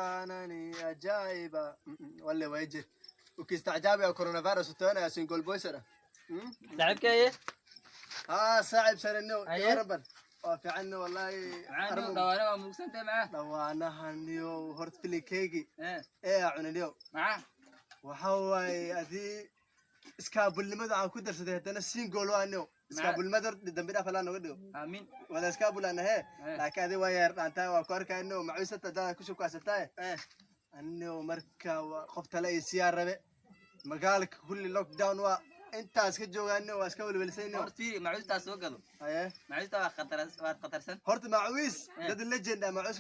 Waanani ajaa'iba. Walle way jir. Ukistaajaabaya coronavirus toonaya single boys ah. Saaxiibkeeye. Haa, saaxiib sareno. Haye. Waraban. Waa fiican wallahi. Maxaa dhawaana waa muugsantahay, maxaa? Dhawaanahaniyo horta filinkeygii Eh, ee cunaniyo. Maxaa? Waxa waaye adii iskaabulnimada aan ku darsaday, haddana single waaniyo. Iskaabulnimada horta dambi dhaaf Allah nooga dhigo. Aamin. Wada iskaabulana hee. Eh. Laakiin adi waa yeer dhaantahay, waa ku arkayno macuusata dada ku shukaasatahay. Anio marka waa qof tale ay siyaa rabe, magaalka kulli lockdown, waa intaas ka joogaano, waa iska welwelsayno. Horta fiiri, macuustaa soo gado. Haye. Macuustaa waa khatar, waad khatarsan. Horta macuis Eh. dad legend ah macuis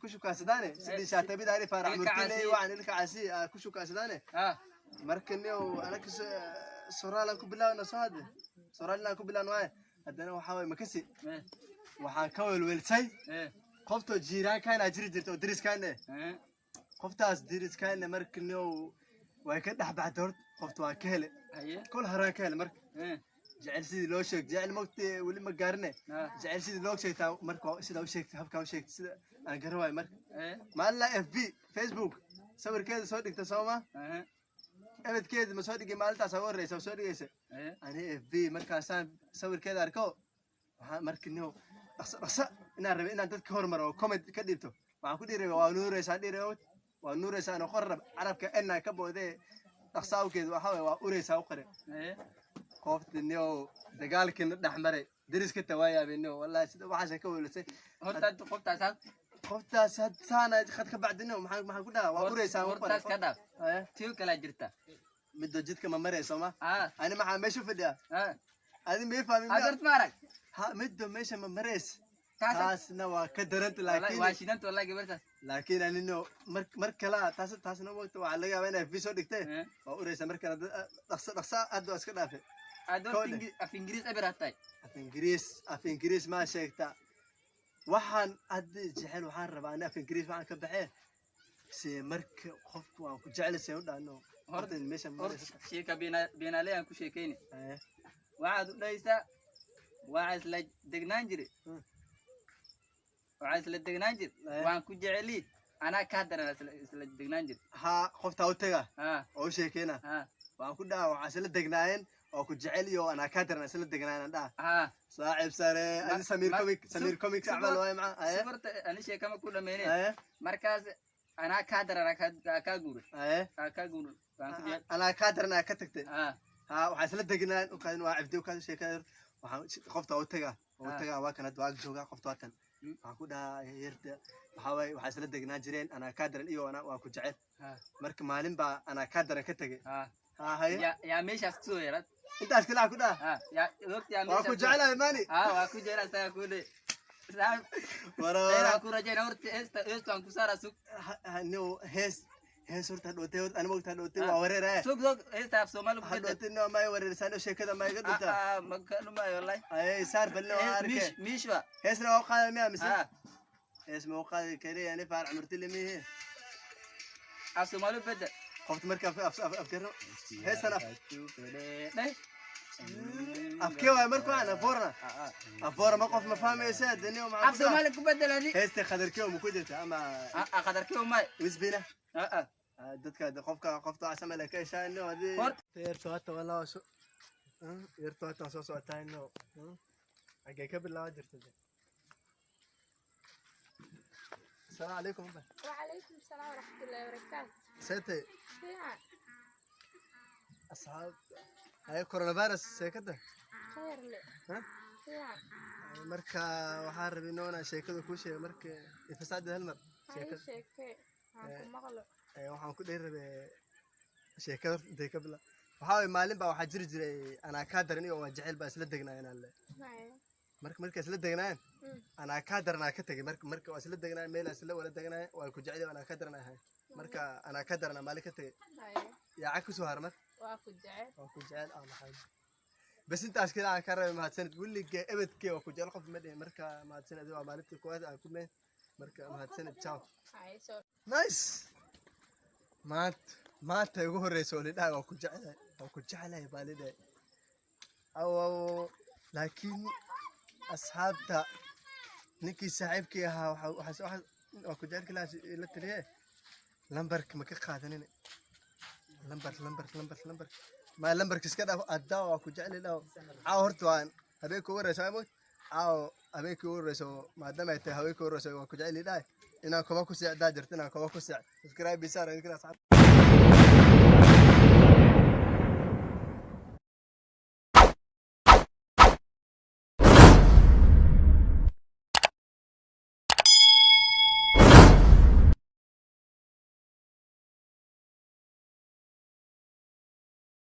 ku shukaasadaane, sidii shaatabida faarax Ilka murtile casi. Wacan ilka casi ah ku shukaasadaane. Marka nio anaka soraalan ku bilaawna, soo hadde soraalan ku bilaawna waaye, haddana waxaa waye makasi waxaan ka welwelsay qoftoo jiiraankaana jiri jirta oo deriskaana. Qoftaas deriskaana marka nio way ka dhex baxday. Horta qofta waa ka hele. Kol horaan ka hele marka. Jecel sidii loo sheeg, jecel mogta weli ma gaarine. Jecel sidii loo sheegtaa marka sidaa u sheegtay, habkaa u sheegtay sida aan garan waayo marka. Maalin FB, Facebook sawirkeeda soo dhigta sooma? Ebedkeeda ma soo dhigay, maalintaas ugu horreysa soo dhigaysa. Ani FB markaasaan sawirkeeda arko, waxaan marka nio dhaqso dhaqso inaan rabay inaan dadka hormaro oo comment ka dhiibto. Waxaan ku dhihi rabay waa nuureysaa, dhihi rabay waa nuureysaa, anoo qor rab carabka ena ka boodee dhaqso awgeed, waxaa waye waa ureysaa u qore. Qofti nio dagaalkiina dhex maray deriska tawaayaabay nio, wallahi sida waxaasaan ka welisay. Horta hadda qoftaas Qoftaas had saana khad ka bacdi nio maxaan ku dhahaa waa ureysaa u qore. Hortaas ka dhaaf. Haye. Tiyo kalaa jirta. Midda jidka ma marayso ma? Ani maxaa meesha fadhiya? Adi may fahmin Aad miya? Horta ma arag. Ha, midda meesha ma marays. Taas taasna waa ka daranta. Wallahi Laakiin waa shidanta wallahi gabartaas. Laakiin anino mar kala taasna waqti waxaa laga yaabaa inay FB soo dhigtay. Waa ureysa mar kale dhaqso dhaqso hadda waa iska dhaafay. Aad horta Koodhe. Af Ingiriis eber tahay. Af Ingiriis maa sheegta, waxaan hadda jecel waxaan rabaa ani af Ingiriis waxaan ka baxee se marka qofku waan ku jecel se u dhahno. Horta meesha ma Horta maraysa. Sheeka beenaale aan ku sheekayni. Waxaad u dhahaysaa waxaa isla degnaan jire. Waxaa isla degnaan jir. Waan ku jeceli, anaa kaa daran isla degnaan jir. Haa, qoftaa u taga oo u sheekeyna. Waan ku dhaha waxaa isla degnaayeen oo ku jecel iyo anaa kaa daran isla degnaayeen aan dhaha. Saaxiib sare adi Samiir comic, Samiir comic acmal waaye maca. Haye. Horta ani sheekama ku dhameyneen. Markaas anaa kaa daran aa kaa guuray. Aa kaa guuray, waan ku jecel. Anaa kaa daran aa ka tagtay. Haa. Waxaa isla degnaan ukaadin waa cibdi ukaadin sheekada, waxaan qofta u taga oo u taga, waa kan hadda waa joogaa qofta, waa kan. Waxaan ku dhahaa yarta waxaa waaye waxaa isla degnaan jireen anaa kaa daran iyo anaa waa ku jecel. Marka maalin baa anaa kaa daran ka tegay. Haa, haye. Yaa meeshaas kusoo yarad. Intaas kale ku dhaha. Haa, yaa horta yaa waa ku meeshaas. Jecelahay mani. Haa, waa ku jecel, asagaa ku dhe saaxiib. Wara. Khayr ku rajayna. Horta heesta waan ku saaraa, sug. No, hees horta hadhootay, horta ani mogta hadhootay waa wareer. Sug, sug, heesta af Soomaali ku bedel. Hadhootay no ma wareersaan sheekada ma iga dhunta. Ah, ma ka dhumaayo wallahi. Ay, saar balne waa Hees arke. Miish miish wa. Heesna waa u qaada miya mise? Hees ma u qaadi kari ani, faarax murtile mihe. Af Soomaali bedel. Qofta marka af afgarno heestan af Dheh. Afkee waay marka waxaan afoorna afoora ma qof ma fahmaysa dani maxaa Af ku dhaha? Soomaali ku bedel adi. Heesta khadarkee ma ku jirta ama? Ah, qadarkii umay. Wisbina. Ah. Dadka qofka qofta waxaa samee ka heshaa hadii yarto hata walaa so yarto hata soo socotaa ino xagee ka bilaaba jirta de. Asalaamu calaykum. وعليكم السلام ورحمة الله وبركاته. Seetay? فيها. Asxaab haye, coronavirus seekada? خير لي. Ha? فيها. Marka waxaan rabay inoo inaan sheekada kuu sheego marka ifasaada hal mar هاي sheekada. شيكي إيه. مغلو. Waxaan ku dhihi rabay sheekada intay ka bila waxaa waye maalin baa waxaa jiri jiray anaa kaa daran iyo waa jecel baa isla degnaayeen alle. هاي. Marka markay isla degnaayeen anaa kaa daran aa ka tegay, marka waa isla degnaayeen, meel isla wala degnaayeen, waa ku jecel anaa kaa daran ahay, marka anaa kaa daran aa maalin ka tegay. هاي. Yaa cag kusoo har marka? واكو جعل. Waa ku jecel ah maxay bas intaas kale aan ka rabay. Mahadsanid, weligee ebedkee waa ku jecel qof ma dhihin. Marka mahadsanid, waa maalintii koowaad aan ku meen, marka mahadsanid, ciao. هاي سو. Nice. Maanta ugu horeysa oo lidhahay waa ku jecelahay, waa ku jecelahay baa lidhahay aw, laakiin asxaabta ninkii saaxiibkii ahaa waa ku jecel kalaas la taliye. Lambarka ma ka qaadanin? Lambar, lambar, lambar, lambar, ma lambarka iska dhaaf. Addaa waa ku jecli dhaw. Caawa horta waan habeenka ugu horeysa mood. Caawa habeenkii ugu horeysa, maadaama ay tahay habeenkii ugu horeysa, waa ku jecli dhahay. Inaan koba ku seexdaa jirto, inaan koba ku seex. Subscribe saar idinkana, asxaab.